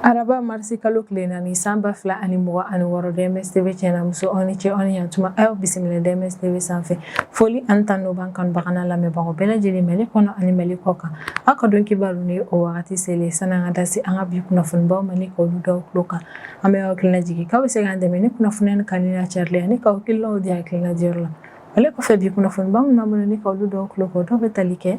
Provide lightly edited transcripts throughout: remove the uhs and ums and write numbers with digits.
Araba marisi kalo tile 4 san 2026, DMS TV cɛ n'a muso, aw ni ce, aw ni yantuma. Aw bisimila DMS TV sanfɛ. Foli ani tanu b'an kanubaga n'a lamɛnbagaw bɛɛ lajɛlen, Mali kɔnɔ ani Mali kɔ kan. Aw ka don kibaru ni o wagati selen, sani an ka da se an ka bi kunnafonibaw ma ni k'olu da tulo kan, an bɛ aw hakilina jigin k'aw bɛ se k'an dɛmɛ ni kunnafoniya nin kanuni n'a carili ani k'aw hakilinaw di hakilina diyɔrɔ la. Ale kɔfɛ, bi kunnafoniba minnu b'an bolo ni k'olu da tulo kan, dɔw bɛ tali kɛ: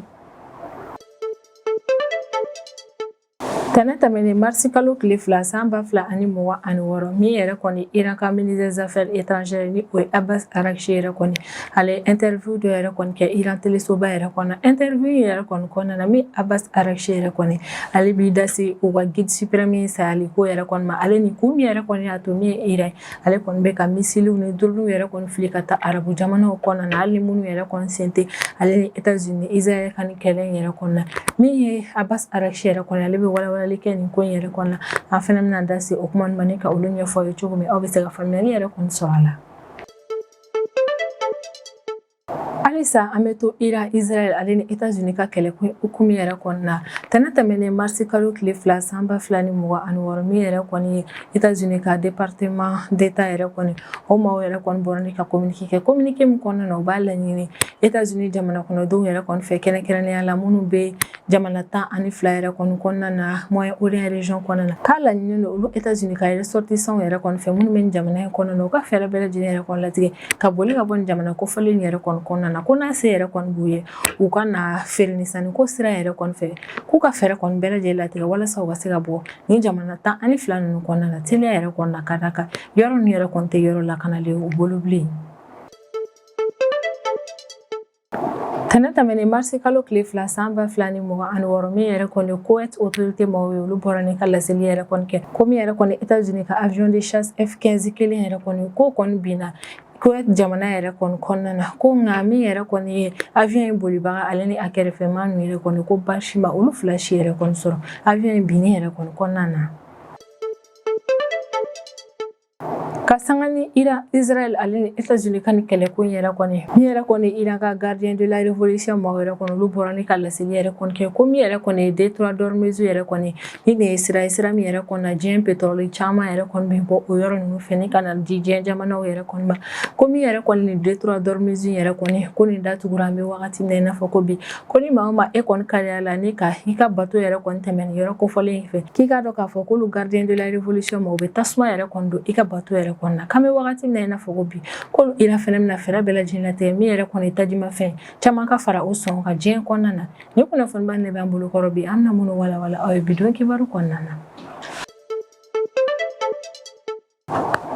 Tɛnɛ tɛmɛnen marisi kalo tile 2 san 2026, min yɛrɛ kɔni Iran ka ministre des affaires étrangères, ni o ye Abbas Araghchi yɛrɛ kɔni, ale ye interview dɔ yɛrɛ kɔni kɛ Iran telesoba yɛrɛ kɔnɔ. Interview yɛrɛ kɔni kɔnɔna na, min Abbas Araghchi yɛrɛ kɔni, ale b'i da se u ka guide suprême sayali ko yɛrɛ kɔni ma, ale ni kun min yɛrɛ kɔni y'a to min ye Iran, ale kɔni bɛ ka misiliw ni droniw yɛrɛ kɔni fili ka taa arabu jamanaw kɔnɔna na, hali ni minnu yɛrɛ kɔni sen tɛ ale ni États-Unis, Israël ka ni kɛlɛ in yɛrɛ kɔnɔna. Min ye Abbas Araghchi yɛrɛ kɔni, ale bɛ walawalali kɛ nin ko in yɛrɛ kɔnɔna. An fana bɛna da se o kuma ma ni ka olu ɲɛfɔ aw ye cogo min aw bɛ se ka faamuyali yɛrɛ kɔni sɔrɔ a la. Halisa an bɛ to Iran, Israël ale ni États-Unis ka kɛlɛ hukumu yɛrɛ kɔnɔna. Tɛnɛ tɛmɛnen marisi kalo tile 2 san 2026, min yɛrɛ kɔni ye États-Unis ka département d'État yɛrɛ kɔni, o maaw yɛrɛ kɔni bɔra ni ka communiqué kɛ. Communiqué min kɔnɔna na, u b'a laɲini États-Unis jamana kɔnɔdenw yɛrɛ kɔni fɛ, kɛrɛnkɛrɛnnenya la minnu bɛ jamana 12 yɛrɛ kɔni kɔnɔna na, Moyen-Orient région kɔnɔna na, k'a laɲini don olu États-Unis ka ressortissants yɛrɛ kɔni fɛ minnu bɛ nin jamana in kɔnɔna na, u ka fɛɛrɛ bɛɛ lajɛlen yɛrɛ kɔni latigɛ ka boli ka bɔ nin jamana kofɔlen yɛrɛ kɔni kɔnɔna na, ko n'a se yɛrɛ kɔni b'u ye, u ka na feere ni sanni ko sira yɛrɛ kɔni fɛ, k'u ka fɛɛrɛ kɔni bɛɛ lajɛlen latigɛ walasa u ka se ka bɔ nin jamana 12 ninnu kɔnɔna na teliya yɛrɛ kɔnɔna na, ka d'a kan yɔrɔ ninnu yɛrɛ kɔni tɛ yɔrɔ lakanalen u bolo bilen. Tɛnɛ tɛmɛnen marisi kalo tile 2 san 2026, min yɛrɛ kɔni Koweït autorité maaw ye, olu bɔra ni ka laseli yɛrɛ kɔni kɛ ko min yɛrɛ kɔni États-Unis ka avion de chasse F-15 kelen yɛrɛ kɔni, k'o kɔni binna Koweït jamana yɛrɛ kɔni kɔnɔna na, ko nka min yɛrɛ kɔni ye avion in bolibaga ale ni a kɛrɛfɛmaa ninnu yɛrɛ kɔni, ko baasi ma olu fila si yɛrɛ kɔni sɔrɔ avion in binni yɛrɛ kɔni kɔnɔna na. Ka sanga ni Iran, Israël ale ni États-Unis ka ni kɛlɛko in yɛrɛ kɔni, min yɛrɛ kɔni Iran ka gardien de la révolution maaw yɛrɛ kɔni, olu bɔra ni ka laseli yɛrɛ kɔni kɛ ko min yɛrɛ kɔni ye détroit d'Ormuz yɛrɛ kɔni, ni nin ye sira ye, sira min yɛrɛ kɔni na diɲɛ pétrole caman yɛrɛ kɔni bɛ bɔ o yɔrɔ ninnu fɛ ni ka na di diɲɛ jamanaw yɛrɛ kɔni ma, ko min yɛrɛ kɔni ni détroit d'Ormuz yɛrɛ kɔni, ko nin datugura an bɛ wagati min na i n'a fɔ ko bi, ko ni maa o maa e kɔni kariya la ni ka i ka bato yɛrɛ kɔni tɛmɛ nin yɔrɔ kofɔlen in fɛ, k'i k'a dɔn k'a fɔ k'olu gardien de la révolution ma, u bɛ tasuma yɛrɛ kɔni don i ka bato yɛrɛ kɔni na. K'an bɛ wagati min na i n'a fɔ ko bi, k'olu Iran fɛnɛ bɛna fɛɛrɛ bɛɛ lajɛlen latigɛ min yɛrɛ kɔni tajimafɛn caman ka fara o sɔngɔ kan diɲɛ kɔnɔna na. Nin kunnafoniba de b'an bolo kɔrɔ bi, an bɛna minnu walawala aw ye bi don kibaru kɔnɔna na.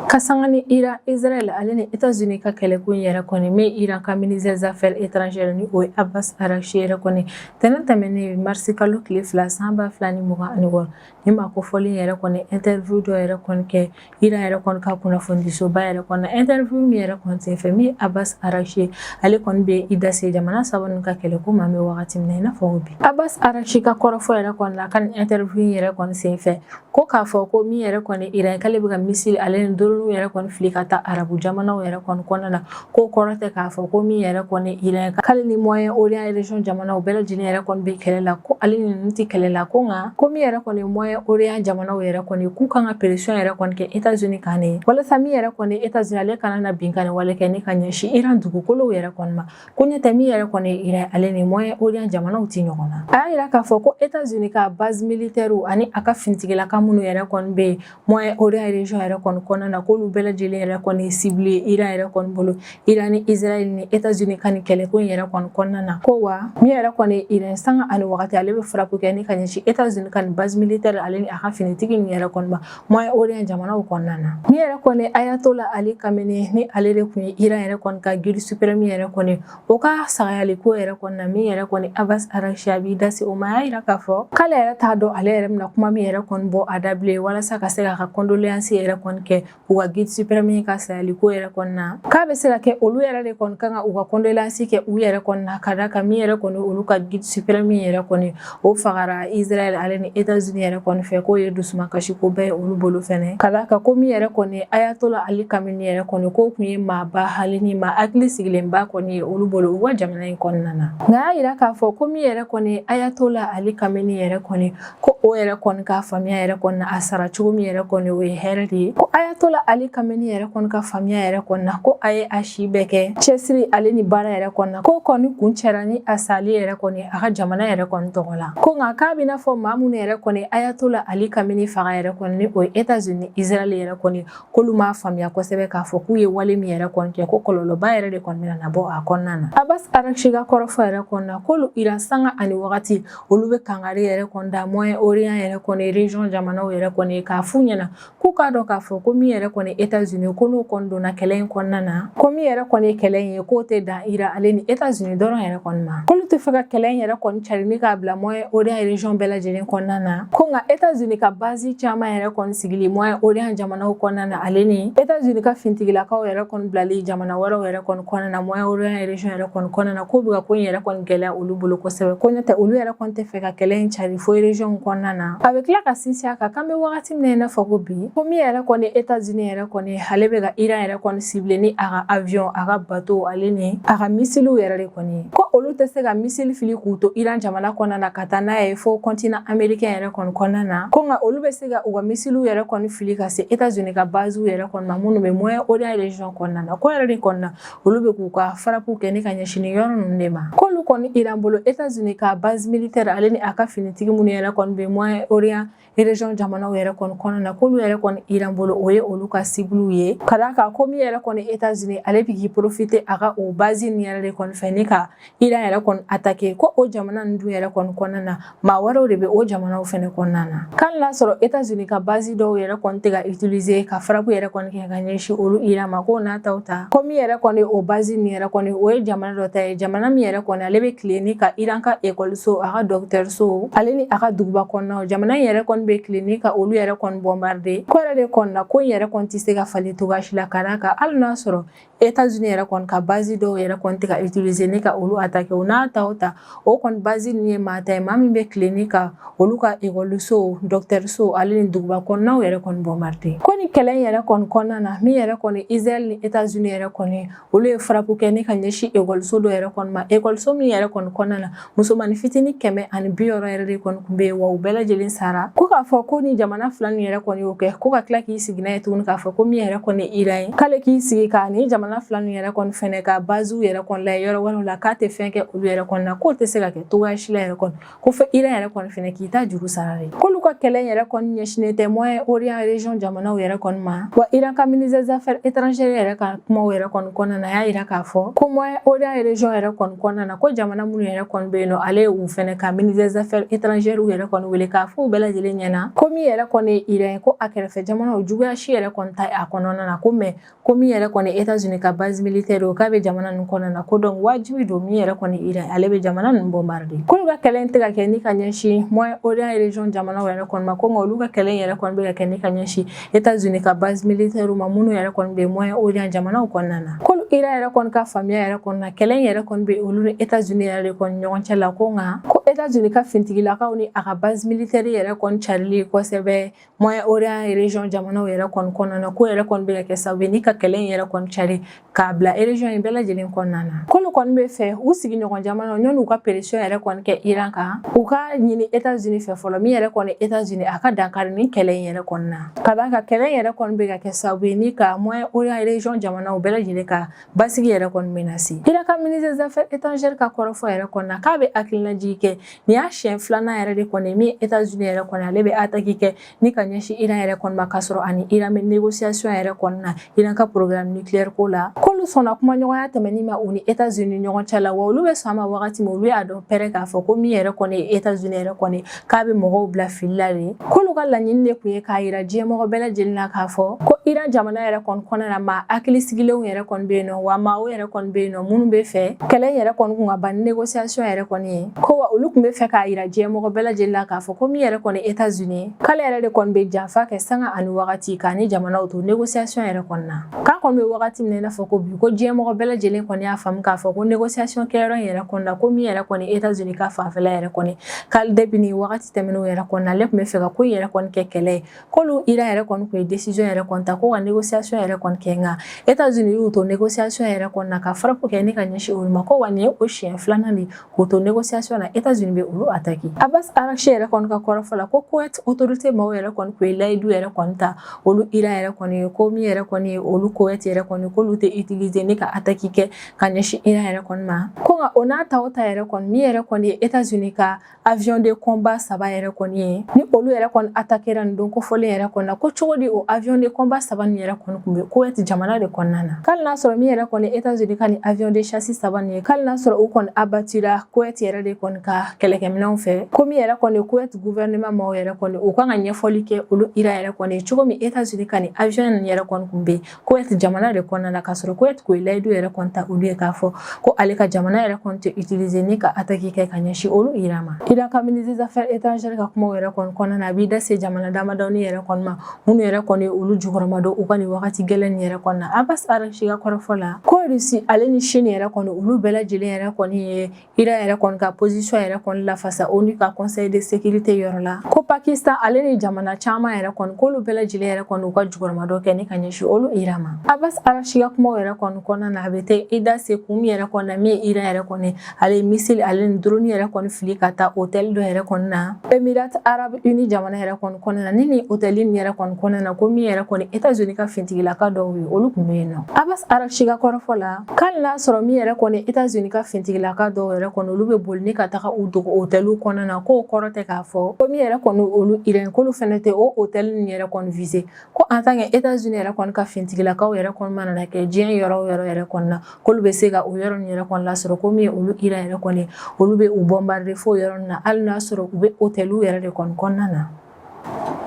Ka sanga ni Iran, Israël ale ni États-Unis ka kɛlɛko in yɛrɛ kɔni, min Iran ka ministre des affaires étrangères, ni o ye Abbas Araghchi yɛrɛ kɔni, tɛnɛ tɛmɛnen marisi kalo tile 2 san 2026, ni maa kofɔlen yɛrɛ kɔni interview dɔ yɛrɛ kɔni kɛ Iran yɛrɛ kɔni ka kunnafonidisoba yɛrɛ kɔnɔ. Interview min yɛrɛ kɔni senfɛ, min Abbas Araghchi, ale kɔni bɛ i da se jamana saba ninnu ka kɛlɛko ma an bɛ wagati min na i n'a fɔ bi. Abbas Araghchi ka kɔrɔfɔ yɛrɛ kɔni na ka nin interview yɛrɛ kɔni senfɛ, ko k'a fɔ ko min yɛrɛ kɔni Iran k'ale bɛ ka missile ale ni drone yɛrɛ kɔni fili ka taa arabu jamanaw yɛrɛ kɔni kɔnɔna na, k'o kɔrɔ tɛ k'a fɔ ko min yɛrɛ kɔni Iran k'ale ni Moyen-Orient région jamanaw bɛɛ lajɛlen yɛrɛ kɔni bɛ kɛlɛ la, ko ale ni ninnu tɛ kɛlɛ la, ko nka ko min yɛrɛ kɔni Moyen-Orient jamanaw yɛrɛ kɔni, k'u kan ka pression yɛrɛ kɔni kɛ États-Unis kan de, walasa min yɛrɛ kɔni États-Unis ale kana na binkanni wale kɛ ni ka ɲɛsin Iran dugukolow yɛrɛ kɔni ma, ko ɲɛ tɛ min yɛrɛ kɔni Iran ale ni Moyen-Orient jamanaw tɛ ɲɔgɔn na. A y'a yira k'a fɔ ko États-Unis ka base militaire ani a ka finitigilaka minnu yɛrɛ kɔni bɛ yen Moyen-Orient région yɛrɛ kɔni kɔnɔna na, k'olu bɛɛ lajɛlen yɛrɛ kɔni ye cible ye Iran yɛrɛ kɔni bolo, Iran ni Israël ni États-Unis ka nin kɛlɛko in yɛrɛ kɔni kɔnɔna na, ko wa min yɛrɛ kɔni Iran sanga ani wagati ale bɛ frappe kɛ ni ka ɲɛsin États-Unis ka nin base militaire ale ni a ka finitigi ninnu yɛrɛ kɔni ma Moyen-Orient jamanaw kɔnɔna na. Min yɛrɛ kɔni Ayatollah Ali Khamenei, ni ale de tun ye Iran yɛrɛ kɔni ka guide suprême yɛrɛ kɔni, o ka sagayali ko yɛrɛ kɔni na, min yɛrɛ kɔni Abbas Araghchi a b'i da se o ma, a y'a yira k'a fɔ k'ale yɛrɛ t'a dɔn ale yɛrɛ bɛna kuma min yɛrɛ kɔni bɔ a da bilen walasa ka se k'a ka condoléance yɛrɛ kɔni kɛ u u ka guide suprême ka sayali ko yɛrɛ kɔni na, k'a bɛ se ka kɛ olu yɛrɛ de kɔni kan ka u ka condoléance kɛ u yɛrɛ kɔni na, ka d'a kan min yɛrɛ kɔni olu ka guide suprême yɛrɛ kɔni o fagara Israël ale ni États-Unis yɛrɛ kɔni fɛ, k'o ye dusumakasi koba ye olu bolo fɛnɛ, ka d'a kan ko min yɛrɛ kɔni Ayatollah Ali Khamenei yɛrɛ kɔni, k'o kun ye maaba hali ni maa hakili sigilenba kɔni ye olu bolo u ka jamana in kɔnɔna na. Nka a y'a yira k'a fɔ ko min yɛrɛ kɔni Ayatollah Ali Khamenei yɛrɛ kɔni, ko o yɛrɛ kɔni ka faamuya yɛrɛ kɔni na, a sara cogo min yɛrɛ kɔni, o ye hɛrɛ de ye. Ko Ayatollah Ali Khamenei yɛrɛ kɔni ka faamuya yɛrɛ kɔni na, ko a ye a si bɛɛ kɛ cɛsiri ale ni baara yɛrɛ kɔni na, ko kɔni kuncɛra ni a sali yɛrɛ kɔni a ka jamana yɛrɛ kɔni tɔgɔ la. Ko nka k'a bɛna fɔ maa minnu yɛrɛ kɔni Ayatollah Ali Khamenei faga yɛrɛ kɔni, ni o ye États-Unis, Israël yɛrɛ kɔni, k'olu m'a faamuya kosɛbɛ k'a fɔ k'u ye wale min yɛrɛ kɔni kɛ, ko kɔlɔlɔba yɛrɛ de kɔni bɛna na bɔ a kɔnɔna na. Abbas Araghchi ka kɔrɔfɔ yɛrɛ kɔni na, k'olu Iran sanga ani wagati olu bɛ kangari yɛrɛ kɔni da Moyen-Orient yɛrɛ kɔni région jamanaw yɛrɛ kɔni, k'a f'u ɲɛna k'u k'a dɔn k'a fɔ ko min yɛrɛ kɔni États-Unis, ko n'o kɔni donna kɛlɛ in kɔnɔna na, ko min yɛrɛ kɔni ye kɛlɛ in ye, k'o tɛ dan Iran ale ni États-Unis dɔrɔn yɛrɛ kɔni ma, k'olu tɛ fɛ ka kɛlɛ in yɛrɛ kɔni cari ni k'a bila Moyen-Orient région bɛɛ lajɛlen kɔnɔna na. Ko nka États-Unis ka base caman yɛrɛ kɔni sigili Moyen-Orient jamanaw kɔnɔna na, ale ni États-Unis ka finitigilakaw yɛrɛ kɔni bilali jamana wɛrɛw yɛrɛ kɔni kɔnɔna na Moyen-Orient région yɛrɛ kɔni kɔnɔna na, k'o bɛ ka ko in yɛrɛ kɔni gɛlɛya olu bolo kosɛbɛ, ko n'o tɛ olu yɛrɛ kɔni tɛ fɛ ka kɛlɛ in cari fo région kɔnɔna na. A bɛ tila ka sinsin a kan k'an bɛ wagati min na i n'a fɔ ko bi, ko min yɛrɛ kɔni États-Unis yɛrɛ kɔni, ale bɛ ka Iran yɛrɛ kɔni cibler ni a ka avion, a ka bateau ale ni a ka missilew yɛrɛ de kɔni ye, ko olu tɛ se ka missile fili k'u to Iran jamana kɔnɔna na ka taa n'a ye fo continent américain yɛrɛ kɔni kɔnɔna na, ko nka olu bɛ se ka u ka missilew yɛrɛ kɔni fili ka se États-Unis ka basew yɛrɛ kɔni ma minnu bɛ Moyen-Orient région kɔnɔna na, ko yɛrɛ de kɔni na olu bɛ k'u ka frappe kɛ ni ka ɲɛsin nin yɔrɔ ninnu de ma. K'olu kɔni Iran bolo, États-Unis ka base militaire ale ni a ka finitigi minnu yɛrɛ kɔni bɛ Moyen-Orient région jamanaw yɛrɛ kɔni kɔnɔna na, k'olu yɛrɛ kɔni Iran bolo o ye olu ka cible ye, ka d'a kan ko min yɛrɛ kɔni États-Unis, ale bɛ k'i profiter a ka o base nin yɛrɛ de kɔni fɛ ni ka Iran yɛrɛ kɔni attaquer, ko o jamana ninnu dun yɛrɛ kɔni kɔnɔna na, maa wɛrɛw de bɛ o jamanaw fɛnɛ kɔnɔna na. K'ale n'a sɔrɔ États-Unis ka base dɔw yɛrɛ kɔni tɛ ka utiliser ka frappe yɛrɛ kɔni kɛ ka ɲɛsin olu Iran ma, k'o n'a taw ta, ko min yɛrɛ kɔni o base nin yɛrɛ kɔni o ye jamana dɔ ta ye, jamana min yɛrɛ kɔni ale bɛ tile ni ka Iran ka ekɔliso, a ka dɔgɔtɔrɔso ale ni a ka duguba kɔnɔnaw, jamana in yɛrɛ kɔni bɛ tile ni ka olu yɛrɛ kɔni bombarder, ko yɛrɛ de kɔni na ko in yɛrɛ kɔni tɛ se ka falen cogoya si la, ka d'a kan hali n'a sɔrɔ États-Unis yɛrɛ kɔni ka base dɔw yɛrɛ kɔni tɛ ka utiliser ni ka olu attaquer, o n'a ta o ta o kɔni base ninnu ye maa ta ye, maa min bɛ tile ni ka olu ka ekɔliso, dɔgɔtɔrɔso ale ni duguba kɔnɔnaw yɛrɛ kɔni bombarder. Ko ni kɛlɛ in yɛrɛ kɔni kɔnɔna na, min yɛrɛ kɔni Israël ni États-Unis yɛrɛ kɔni, olu ye frappe kɛ ni ka ɲɛsin ekɔliso dɔ yɛrɛ kɔni ma, ekɔliso min yɛrɛ kɔni kɔnɔna na musomanin fitinin 160 yɛrɛ de kɔni tun bɛ yen, wa u bɛɛ lajɛlen sara. Ko k'a fɔ ko ni jamana fila nin yɛrɛ kɔni y'o kɛ, ko ka tila k'i sigi n'a ye tuguni k'a fɔ ko min yɛrɛ kɔni Iran ye, k'ale k'i sigi ka ni jamana fila nin yɛrɛ kɔni fɛnɛ ka basew yɛrɛ kɔni lajɛ yɔrɔ wɛrɛw la, k'a tɛ fɛn kɛ olu yɛrɛ kɔni na, k'o tɛ se ka kɛ cogoya si la yɛrɛ kɔni, ko fo Iran yɛrɛ kɔni fɛnɛ k'i ta juru sara de. K'olu ka kɛlɛ in yɛrɛ kɔni ɲɛsinnen tɛ Moyen-Orient région jamanaw yɛrɛ kɔni ma. Wa Iran ka ministre des affaires étrangères yɛrɛ ka kumaw yɛrɛ kɔni kɔnɔna na, a y'a yira k'a fɔ ko Moyen-Orient région yɛrɛ kɔni kɔnɔna na, ko jamana minnu yɛrɛ kɔni bɛ yen nɔ, ale ye u fɛnɛ ka ministre des affaires étrangères yɛrɛ kɔni wele k'a fɔ u bɛɛ lajɛlen ɲɛna ko min yɛrɛ kɔni ye Iran ye, ko a kɛrɛfɛ jamanaw juguya si yɛrɛ kɔni ta a kɔnɔna na, ko mais ko min yɛrɛ kɔni États-Unis ka base militaire o k'a bɛ jamana ninnu kɔnɔna na, ko donc wajibi don min yɛrɛ kɔni Iran ale bɛ jamana ninnu bombarder. K'olu ka kɛlɛ in tɛ ka kɛ ni ka ɲɛsin Moyen-Orient région jamanaw yɛrɛ kɔni ma, ko nka olu ka kɛlɛ in yɛrɛ kɔni bɛ ka kɛ ni ka ɲɛsin États-Unis ka base militaire ma minnu yɛrɛ kɔni bɛ Moyen-Orient jamanaw kɔnɔna na. K'olu Iran yɛrɛ kɔni ka faamuya yɛrɛ kɔni na, kɛlɛ in yɛrɛ kɔni bɛ olu ni États-Unis yɛrɛ de kɔni ɲɔgɔn cɛ la, ko nka ko États-Unis ka finitigilakaw ni a ka base militaire yɛrɛ kɔni carili kosɛbɛ Moyen-Orient région jamanaw yɛrɛ kɔni kɔnɔna na, ko yɛrɛ kɔni bɛ ka kɛ sababu ye ni ka kɛlɛ in yɛrɛ kɔni cari k'a bila région in bɛɛ lajɛlen kɔnɔna na. K'olu kɔni bɛ fɛ u sigiɲɔgɔn jamanaw ɲɔni u ka pression yɛrɛ kɔni kɛ Iran kan, u ka ɲini États-Unis fɛ fɔlɔ min yɛrɛ kɔni États-Unis a ka dankari ni kɛlɛ in yɛrɛ kɔni na, ka d'a kan kɛlɛ in yɛrɛ kɔni bɛ ka kɛ sababu ye ni ka Moyen-Orient région jamanaw bɛɛ lajɛlen ka basigi yɛrɛ kɔni menacer. Iran ka ministre des affaires étrangères ka kɔrɔfɔ yɛrɛ kɔni na, k'a bɛ hakilinajigi kɛ nin y'a siɲɛ filanan yɛrɛ de kɔni min États-Unis yɛrɛ kɔni ale bɛ attaque kɛ ni ka ɲɛsin Iran yɛrɛ kɔni ma, k'a sɔrɔ ani Iran bɛ négociation yɛrɛ kɔni na Iran ka programme nucléaire ko la. K'olu sɔnna kumaɲɔgɔnya tɛmɛni ma u ni États-Unis ɲɔgɔn cɛ la. Wa olu bɛ sɔn a ma wagati min, olu y'a dɔn pɛrɛ k'a fɔ ko min yɛrɛ kɔni ye États-Unis yɛrɛ kɔni, k'a bɛ mɔgɔw bila fili la de. K'olu ka laɲini de tun ye k'a yira diɲɛmɔgɔ bɛɛ lajɛlen na k'a fɔ ko Iran jamana yɛrɛ kɔni kɔnɔna na, maa hakili sigilenw yɛrɛ kɔni bɛ yen nɔ, wa maaw yɛrɛ kɔni bɛ yen nɔ minnu bɛ fɛ kɛlɛ yɛrɛ kɔni kun ka ban négociation yɛrɛ kɔni ye. Ko wa olu tun bɛ fɛ k'a yira diɲɛmɔgɔ bɛɛ lajɛlen na k'a fɔ ko min yɛrɛ kɔni États-Unis, k'ale yɛrɛ de kɔni bɛ janfa kɛ sanga ani wagati k'a ni jamanaw to négociation yɛrɛ kɔni na. K'an kɔni bɛ wagati min na i n'a fɔ ko bi, ko diɲɛmɔgɔ bɛɛ lajɛlen kɔni y'a faamu k'a fɔ ko négociation kɛyɔrɔ in yɛrɛ kɔni na, ko min yɛrɛ kɔni États-Unis ka fanfɛla yɛrɛ kɔni, k'ale depuis nin wagati tɛmɛnenw yɛrɛ kɔni na, ale tun bɛ fɛ ka ko in yɛrɛ kɔni kɛ kɛlɛ ye. K'olu Iran yɛrɛ kɔni tun ye décision yɛrɛ kɔni ta ko ka négociation yɛrɛ kɔni kɛ, nka États-Unis y'u to négociation yɛrɛ kɔni na ka frappe kɛ ni ka ɲɛsin olu ma. Ko wa nin ye o siɲɛ filanan de k'u to négociation na, États-Unis bɛ olu attaquer. Abbas Araghchi yɛrɛ kɔni ka kɔrɔfɔ la, ko Koweït autorité maaw yɛrɛ kɔni tun ye layidu yɛrɛ kɔni ta olu Iran yɛrɛ kɔni ye, ko min yɛrɛ kɔni ye olu Koweït yɛrɛ kɔni, k'olu tɛ utiliser ni ka attaque kɛ ka ɲɛsin Iran yɛrɛ kɔni ma. Ko nka o n'a ta o ta yɛrɛ kɔni, min yɛrɛ kɔni ye États-Unis ka avion de combat saba yɛrɛ kɔni ye, ni olu yɛrɛ kɔni attaquera nin don kofɔlen yɛrɛ kɔni na, ko cogo di o avion de combat saba nin yɛrɛ kɔni tun bɛ Koweït jamana de kɔnɔna na? K'ale n'a sɔrɔ min yɛrɛ kɔni États-Unis ka nin avion de chasse saba nin ye, k'ale n'a sɔrɔ u kɔni abattira Koweït yɛrɛ de kɔni ka kɛlɛkɛminɛnw fɛ, ko min yɛrɛ kɔni Koweït gouvernement maaw yɛrɛ kɔni, u kan ka ɲɛfɔli kɛ olu Iran yɛrɛ kɔni cogo min États-Unis ka nin avion nin yɛrɛ kɔni tun bɛ Koweït jamana de kɔnɔna na, k'a sɔrɔ Koweït ko ye layidu yɛrɛ kɔni ta olu ye k'a fɔ ko ale ka jamana yɛrɛ kɔni tɛ utiliser ni ka attaque kɛ ka ɲɛsin olu Iran ma. Iran ka ministre des Affaires étrangères ka kumaw yɛrɛ kɔni kɔnɔna na, a b'i da se jamana damadɔni yɛrɛ kɔni ma minnu yɛrɛ kɔni olu jukɔrɔma don u ka nin wagati gɛlɛn nin yɛrɛ kɔni na. Abbas Araghchi ka kɔrɔfɔ la, ko Russie ale ni Chine yɛrɛ kɔni, olu bɛɛ lajɛlen yɛrɛ kɔni ye Iran yɛrɛ kɔni ka position yɛrɛ kɔni lafasa ONU ka Conseil de sécurité yɔrɔ la. Ko Pakistan ale ni jamana caman yɛrɛ kɔni, k'olu bɛɛ lajɛlen yɛrɛ kɔni u ka jukɔrɔmadɔ kɛ ni ka ɲɛsin olu Iran ma. Abbas Araghchi ka kumaw yɛrɛ kɔni kɔnɔna na, a bɛ taa i da se kun min yɛrɛ kɔni na, min ye Iran yɛrɛ kɔni ale ye missile ale ni drone yɛrɛ kɔni fili ka taa hôtel dɔ yɛrɛ kɔni na Émirats Arabes Unis jamana yɛrɛ kɔni kɔnɔna na, ni hôtel nin yɛrɛ kɔni kɔnɔna na, ko min yɛrɛ kɔni États-Unis ka finitigilaka dɔw ye, olu tun bɛ yen nɔ. Abbas Araghchi ka kɔrɔfɔ la, k'ale n'a sɔrɔ min yɛrɛ kɔni États-Unis ka finitigilaka dɔw yɛrɛ kɔni, olu bɛ boli ni ka taga u dogo hôteliw kɔnɔna na, k'o kɔrɔ tɛ k'a fɔ ko min yɛrɛ kɔni olu Iran, k'olu fɛnɛ tɛ o hôtel nin yɛrɛ kɔni viser. Ko en tant que États-Unis yɛrɛ kɔni ka finitigilakaw yɛrɛ kɔni mana na kɛ diɲɛ yɔrɔ o yɔrɔ yɛrɛ kɔni na, k'olu bɛ se ka o yɔrɔ nin yɛrɛ kɔni lasɔrɔ, ko min ye olu Iran yɛrɛ kɔni, olu bɛ u bombarder fo yɔrɔ nin na, hali n'a sɔrɔ u bɛ hôteliw yɛrɛ de kɔni kɔnɔna na.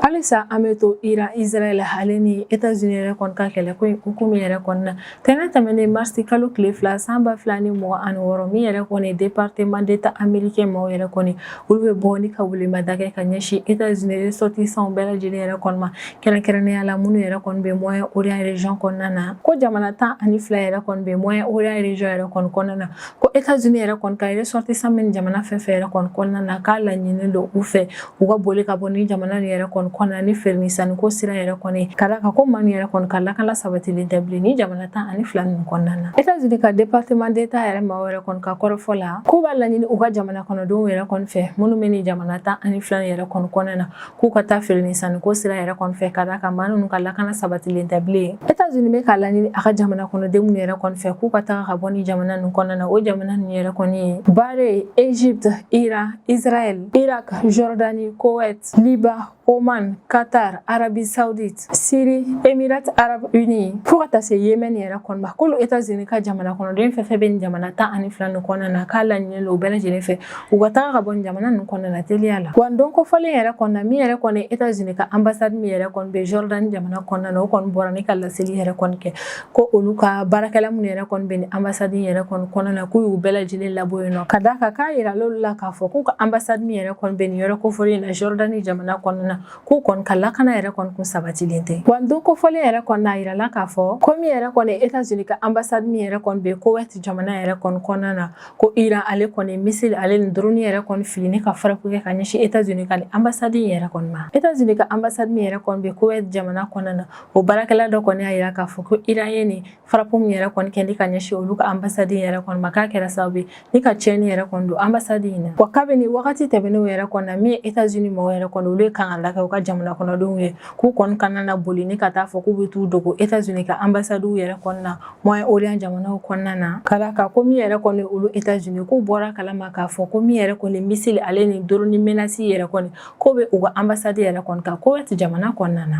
Halisa an bɛ to Iran, Israël ale ni États-Unis yɛrɛ kɔni ka kɛlɛ ko in hukumu yɛrɛ kɔni na. Tɛnɛn tɛmɛnen mars kalo tile 2 san 2026, min yɛrɛ kɔni département d'État américain maaw yɛrɛ kɔni, olu bɛ bɔ ni ka welemada kɛ ka ɲɛsin États-Unis ressortissants bɛɛ lajɛlen yɛrɛ kɔni ma, kɛrɛnkɛrɛnnenya la minnu yɛrɛ kɔni bɛ Moyen-Orient région kɔnɔna na. Ko jamana 12 yɛrɛ kɔni bɛ Moyen-Orient région yɛrɛ kɔni kɔnɔna na, ko États-Unis yɛrɛ kɔni ka ressortissants min jamana fɛn fɛn yɛrɛ kɔni kɔnɔna na, k'a laɲininen don u fɛ u ka boli ka bɔ ni jamana nin yɛrɛ kɔni kɔnɔna ni feere ni sanniko sira yɛrɛ kɔni, ka d'a kan ko maa nin yɛrɛ kɔni ka lakana sabatilen tɛ bilen ni jamana 12 ninnu kɔnɔna na. États-Unis ka département d'État yɛrɛ maaw yɛrɛ kɔni ka kɔrɔfɔ la, k'u b'a laɲini u ka jamana kɔnɔdenw yɛrɛ kɔni fɛ minnu bɛ nin jamana 12 yɛrɛ kɔni kɔnɔna na, k'u ka taa feere ni sanniko sira yɛrɛ kɔni fɛ, ka d'a kan maa ninnu ka lakana sabatilen tɛ bilen. États-Unis bɛ k'a laɲini a ka jamana kɔnɔden minnu yɛrɛ kɔni fɛ k'u ka taga ka bɔ ni jamana ninnu kɔnɔna na, o jamana ninnu yɛrɛ kɔni ye Bahreïn, Égypte, Iran, Israël, Irak, Jordanie, Koweït, Liban, Oman, Qatar, Arabie Saoudite, Syrie, Émirats Arabes Unis, fo ka taa se Yémen yɛrɛ kɔni ma. K'olu États-Unis ka jamana kɔnɔden fɛn fɛn bɛ nin jamana 12 nin kɔnɔna na, k'a laɲininen don u bɛɛ lajɛlen fɛ u ka taga ka bɔ nin jamana ninnu kɔnɔna na teliya la. Wa don kofɔlen yɛrɛ kɔnɔna na, min yɛrɛ kɔni États-Unis ka ambassade min yɛrɛ kɔni bɛ Jordanie jamana kɔnɔna na, o kɔni bɔra ni ka laseli yɛrɛ kɔni kɛ ko olu ka baarakɛla minnu yɛrɛ kɔni bɛ nin ambassade yɛrɛ kɔni kɔnɔna na, k'u y'u bɛɛ lajɛlen labɔ yen nɔ, ka d'a kan k'a yira l'olu la k'a fɔ k'u ka ambassade min yɛrɛ kɔni bɛ nin yɔrɔ kofɔlen na Jordanie jamana kɔnɔna na, k'u kɔni ka lakana yɛrɛ kɔni kun sabatilen tɛ. Wa don kofɔlen yɛrɛ kɔni na, a yirala k'a fɔ ko min yɛrɛ kɔni États-Unis ka ambassade min yɛrɛ kɔni bɛ Koweït jamana yɛrɛ kɔni kɔnɔna na, ko Iran ale kɔni missile ale ni drone yɛrɛ kɔni fili ni ka frappe kɛ ka ɲɛsin États-Unis ka nin ambassade in yɛrɛ kɔni ma. États-Unis ka ambassade min yɛrɛ kɔni bɛ Koweït jamana kɔnɔna na, o baarakɛla dɔ kɔni y'a yira k'a fɔ ko Iran ye nin frappe min yɛrɛ kɔni kɛ ni ka ɲɛsin olu ka ambassade in yɛrɛ kɔni ma, k'a kɛra sababu ye ni ka tiɲɛni yɛrɛ kɔni don ambassade in na. Wa kabini wagati tɛmɛnenw yɛrɛ kɔni na, min ye États-Unis mɔgɔw yɛrɛ kɔni, olu ye kan ka kɛ u ka jamana kɔnɔdenw ye k'u kɔni kana na boli ni ka taa fɔ k'u bɛ t'u dogo États-Unis ka ambassade yɛrɛ kɔnɔna na Moyen-Orient jamanaw kɔnɔna na, ka d'a kan ko min yɛrɛ kɔni olu États-Unis, k'u bɔra kalama k'a fɔ ko min yɛrɛ kɔni missile ale ni drone menace yɛrɛ kɔni, k'o bɛ u ka ambassade yɛrɛ kɔni kan Koweït jamana kɔnɔna na.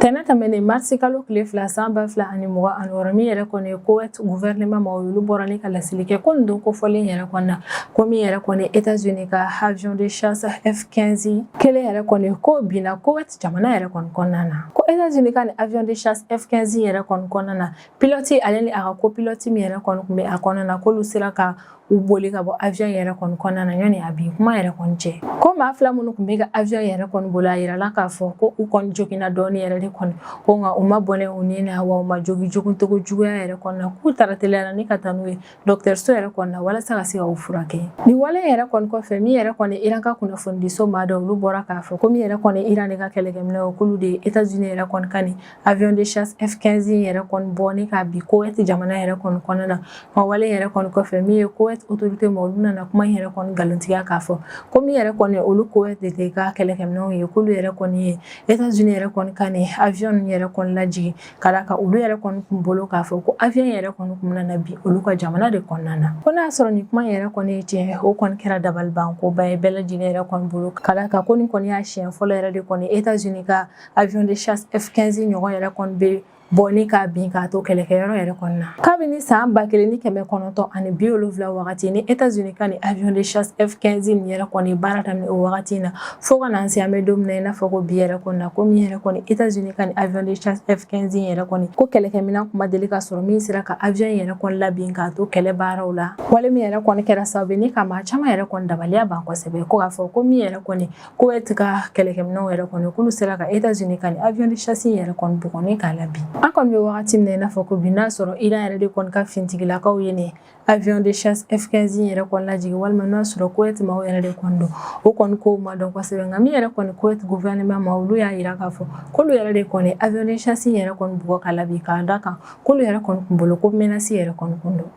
Tɛnɛ tɛmɛnen marisi kalo tile 2 san 2026, min yɛrɛ kɔni ye Koweït gouvernement ma, olu bɔra ni ka laseli kɛ ko nin don kofɔlen yɛrɛ kɔni na, ko min yɛrɛ kɔni États-Unis ka avion de chasse F-15 kelen yɛrɛ kɔni ko binna Koweït jamana yɛrɛ kɔni kɔnɔna na. Ko États-Unis ka nin avion de chasse F-15 yɛrɛ kɔni kɔnɔna na, pilote ale ni a ka copilote min yɛrɛ kɔni tun bɛ a kɔnɔna na, k'olu sera ka u boli ka bɔ avion yɛrɛ kɔni kɔnɔna na yanni a bin kuma yɛrɛ kɔni cɛ. Ko maa fila minnu tun bɛ ka avion yɛrɛ kɔni boli, a yirala k'a fɔ ko u kɔni joginna dɔɔni yɛrɛ de kɔni, ko nka u ma bɔnɛ u ni na, wa u ma jogin jogincogo juguya yɛrɛ kɔni na, k'u taara teliyara ni ka taa n'u ye dɔgɔtɔrɔso yɛrɛ kɔni na walasa ka se ka u furakɛ. Nin wale yɛrɛ kɔni kɔfɛ, min yɛrɛ kɔni Iran ka kunnafonidiso maa dɔ, olu bɔra k'a fɔ ko min yɛrɛ kɔni Iran de ka kɛlɛkɛminɛw, k'olu de ye États-Unis yɛrɛ kɔni ka nin avion de chasse F-15 yɛrɛ kɔni bɔ ni k'a bin Koweït jamana yɛrɛ kɔni kɔnɔna na. Wa wale yɛrɛ kɔni kɔfɛ, min ye Koweït autorité ma, olu nana kuma yɛrɛ kɔni nkalontigiya k'a fɔ ko min yɛrɛ kɔni olu Koweït de tɛ ka kɛlɛkɛminɛnw ye, k'olu yɛrɛ kɔni ye États-Unis yɛrɛ kɔni ka nin avion ninnu yɛrɛ kɔni lajigin, ka d'a kan olu yɛrɛ kɔni kun bolo k'a fɔ ko avion yɛrɛ kɔni kun nana bin olu ka jamana de kɔnɔna na. Ko n'a y'a sɔrɔ nin kuma yɛrɛ kɔni ye tiɲɛ, o kɔni kɛra dabalibankoba ye bɛɛ lajɛlen yɛrɛ kɔni bolo, ka d'a kan ko nin kɔni y'a siɲɛ fɔlɔ yɛrɛ de kɔni États-Unis ka avion de chasse F-15 ɲɔgɔn yɛrɛ kɔni bɛ bɔ ni k'a bin k'a to kɛlɛkɛyɔrɔ yɛrɛ kɔni na. Kabini san 1970 wagati ni États-Unis ka nin avion de chasse F-15 nin yɛrɛ kɔni baara daminɛ o wagati in na, fo ka na se an bɛ don min na i n'a fɔ ko bi yɛrɛ kɔni na, ko min yɛrɛ kɔni États-Unis ka nin avion de chasse F-15 yɛrɛ kɔni, ko kɛlɛkɛminɛn kun ma deli ka sɔrɔ min sera ka avion yɛrɛ kɔni labin k'a to kɛlɛ baaraw la. Wale min yɛrɛ kɔni kɛra sababu ni ka maa caman yɛrɛ kɔni dabaliya ban kosɛbɛ, ko k'a fɔ ko min yɛrɛ kɔni Koweït ka kɛlɛkɛminɛnw yɛrɛ kɔni, k'olu sera ka États-Unis ka nin avion de chasse yɛrɛ kɔni bugɔ ni k'a labin. An kɔni bɛ wagati min na i n'a fɔ ko bi, n'a sɔrɔ Iran yɛrɛ de kɔni ka finitigilakaw ye nin avion de chasse F-15 yɛrɛ kɔni lajigin, walima n'a sɔrɔ Koweït maaw yɛrɛ de kɔni don, o kɔni kow ma dɔn kosɛbɛ. Nka min yɛrɛ kɔni Koweït gouvernement ma, olu y'a yira k'a fɔ k'olu yɛrɛ de kɔni avion de chasse yɛrɛ kɔni bugɔ k'a labin, k'a da kan k'olu yɛrɛ kɔni kun bolo ko menace yɛrɛ kɔni kun don.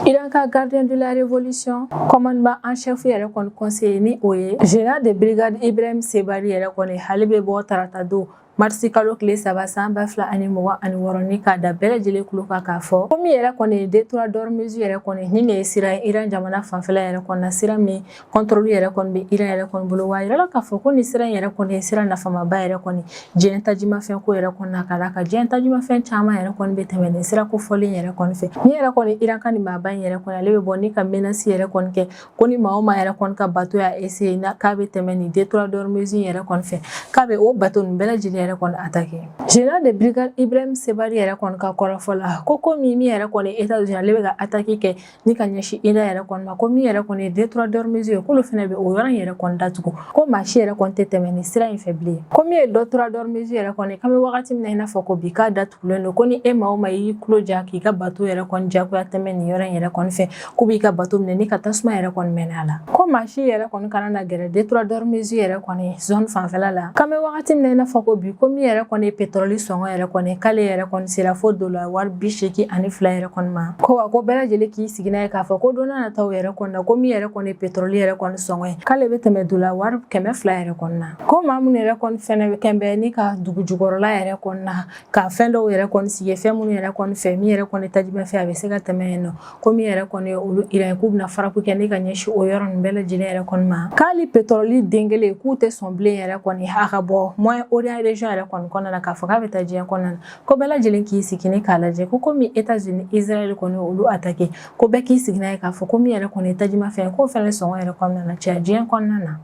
Iran ka gardien de la révolution commandement en chef yɛrɛ kɔni conseiller, ni o ye général de brigade Ibrahim Sebari yɛrɛ kɔni, ale bɛ bɔ tarata don marisi kalo tile 3 san 2026 ni k'a da bɛɛ lajɛlen tulo kan k'a fɔ ko min yɛrɛ kɔni ye détroit d'Ormuz yɛrɛ kɔni, ni nin ye sira ye Iran jamana fanfɛla yɛrɛ kɔni na, sira min contrôle yɛrɛ kɔni bɛ Iran yɛrɛ kɔni bolo. Wa a yirala k'a fɔ ko nin sira in yɛrɛ kɔni ye sira nafamaba yɛrɛ kɔni diɲɛ tajimafɛn ko yɛrɛ kɔni na, ka d'a kan diɲɛ tajimafɛn caman yɛrɛ kɔni bɛ tɛmɛ nin sira kofɔlen yɛrɛ kɔni fɛ. Min yɛrɛ kɔni Iran ka nin maaba in yɛrɛ kɔni, ale bɛ bɔ ni ka menace yɛrɛ kɔni kɛ ko ni maa o maa yɛrɛ kɔni ka bateau y'a essayer n'a k'a bɛ tɛmɛ nin détroit d'Ormuz yɛrɛ kɔni fɛ, k'a bɛ o bateau nin bɛɛ lajɛlen yɛrɛ kɔni attaquer. Général de brigade Ibrahim Sebari yɛrɛ kɔni ka kɔrɔfɔ la, ko komi min yɛrɛ kɔni États-Unis ale bɛ ka attaque kɛ ni ka ɲɛsin Iran yɛrɛ kɔni ma, ko min yɛrɛ kɔni ye détroit d'Ormuz ye, k'olu fana bɛ o yɔrɔ in yɛrɛ kɔni datugu, ko maa si yɛrɛ kɔni tɛ tɛmɛ nin sira in fɛ bilen. Ko min ye détroit d'Ormuz yɛrɛ kɔni, k'an bɛ wagati min na i n'a fɔ ko bi, k'a datugulen don, ko ni e maa o maa y'i tulo ja k'i ka bateau yɛrɛ kɔni jagoya tɛmɛ nin yɔrɔ in yɛrɛ kɔni fɛ, k'u b'i ka bateau minɛ ni ka tasuma yɛrɛ kɔni mɛnɛ a la, ko maa si yɛrɛ kɔni kana na gɛrɛ détroit d'Ormuz yɛrɛ kɔni zone fanfɛla la. K'an bɛ wagati min na i n'a fɔ ko bi, ko min yɛrɛ kɔni ye pétrole sɔngɔ yɛrɛ kɔni, k'ale yɛrɛ kɔni sera fo dollar wari 82 yɛrɛ kɔni ma. Ko wa ko bɛɛ lajɛlen k'i sigi n'a ye k'a fɔ ko don nataw yɛrɛ kɔni na, ko min yɛrɛ kɔni ye pétrole yɛrɛ kɔni sɔngɔ ye, k'ale bɛ tɛmɛ dollar wari 200 yɛrɛ kɔni na. Ko maa minnu yɛrɛ kɔni fɛnɛ kɛn bɛ ni ka dugu jukɔrɔla yɛrɛ kɔni na ka fɛn dɔw yɛrɛ kɔni sigi fɛn minnu yɛrɛ kɔni fɛ, min yɛrɛ kɔni tajimafɛn a bɛ se ka tɛmɛ yen nɔ, ko min yɛrɛ kɔni ye olu Iran k'u bɛna frappe kɛ ni ka ɲɛsin o yɔrɔ ninnu bɛɛ lajɛlen yɛrɛ kɔni ma, k'ale pétrole den kelen k'u tɛ sɔn bilen yɛrɛ kɔni a ka bɔ Moyen-Orient région yɛrɛ kɔni kɔnɔna na k'a fɔ k'a bɛ taa diɲɛ kɔnɔna na. Ko bɛɛ lajɛlen k'i sigi ni k'a lajɛ ko komi États-Unis Israël kɔni olu attaqué, ko bɛɛ k'i sigi n'a ye k'a fɔ ko min yɛrɛ kɔni ye tajimafɛn k'o fɛnɛ sɔngɔ yɛrɛ kɔnɔna na caya diɲɛ kɔnɔna na.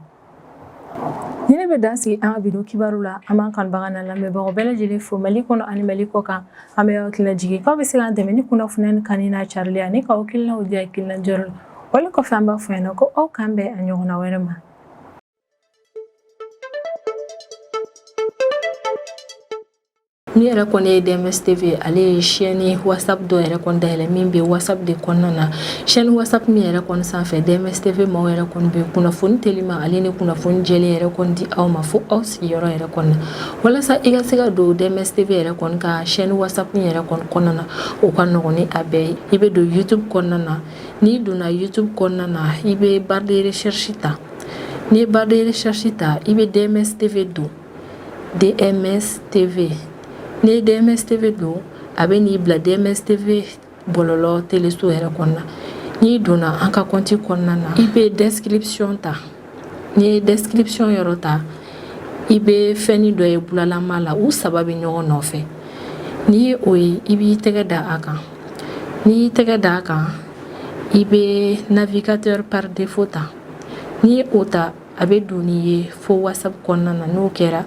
Ni ne bɛ dan sigi an ka bi don kibaru la. An b'an kanubaga n'a lamɛnbagaw bɛɛ lajɛlen fo Mali kɔnɔ ani Mali kɔ kan. An bɛ aw hakilina jigin k'aw bɛ se k'an dɛmɛ ni kunnafoniya ni kanu n'a carili ani k'aw hakilinaw di hakilina jɔyɔrɔ la. Wale kɔfɛ, an b'a fɔ ɲɛna ko aw k'an bɛn a ɲɔgɔnna wɛrɛ ma. Min yɛrɛ kɔni ye DMS TV, ale ye chaîne WhatsApp dɔ yɛrɛ kɔni dayɛlɛ min bɛ WhatsApp de kɔnɔna na. Chaîne WhatsApp min yɛrɛ kɔni sanfɛ, DMS TV maaw yɛrɛ kɔni bɛ kunnafoni telima ale ni kunnafoni jɛlen yɛrɛ kɔni di aw ma fo aw sigiyɔrɔ yɛrɛ kɔni na. Walasa i ka se ka don DMS TV yɛrɛ kɔni ka chaîne WhatsApp yɛrɛ kɔni kɔnɔna na, o ka nɔgɔn ni a bɛɛ ye. I bɛ don YouTube kɔnɔna na. N'i donna YouTube kɔnɔna na, i bɛ barre de recherche ta. N'i ye barre de recherche ta, i bɛ DMS TV don. DMS TV, n'i ye DMS TV don, a bɛ n'i bila DMS TV bɔlɔlɔ teleso yɛrɛ kɔnɔna. N'i donna an ka compte kɔnɔna na, i bɛ description ta. N'i ye description yɔrɔ ta, I bɛ fɛnnin dɔ ye bulalama la, u saba bɛ ɲɔgɔn nɔfɛ. N'i ye o ye, i b'i tɛgɛ da a kan. N'i y'i tɛgɛ da a kan, i bɛ navigateur par défaut ta. N'i ye o ta, a bɛ don n'i ye fo WhatsApp kɔnɔna na. N'o kɛra,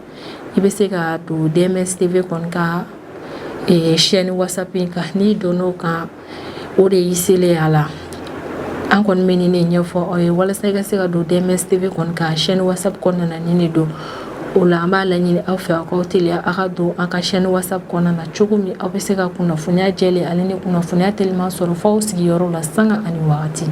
i bɛ se ka don DMS TV kɔni ka chaîne WhatsApp in kan. N'i donn'o kan, o de y'i selen a la. An kɔni bɛ nin de ɲɛfɔ aw ye walasa i ka se ka don DMS TV kɔni ka chaîne WhatsApp kɔnɔna na. Nin de don o la, an b'a laɲini aw fɛ, aw k'aw teliya aw ka don an ka chaîne WhatsApp kɔnɔna na, cogo min aw bɛ se ka kunnafoniya jɛlen ale ni kunnafoniya teliman sɔrɔ f'aw sigiyɔrɔ la, sanga ani wagati.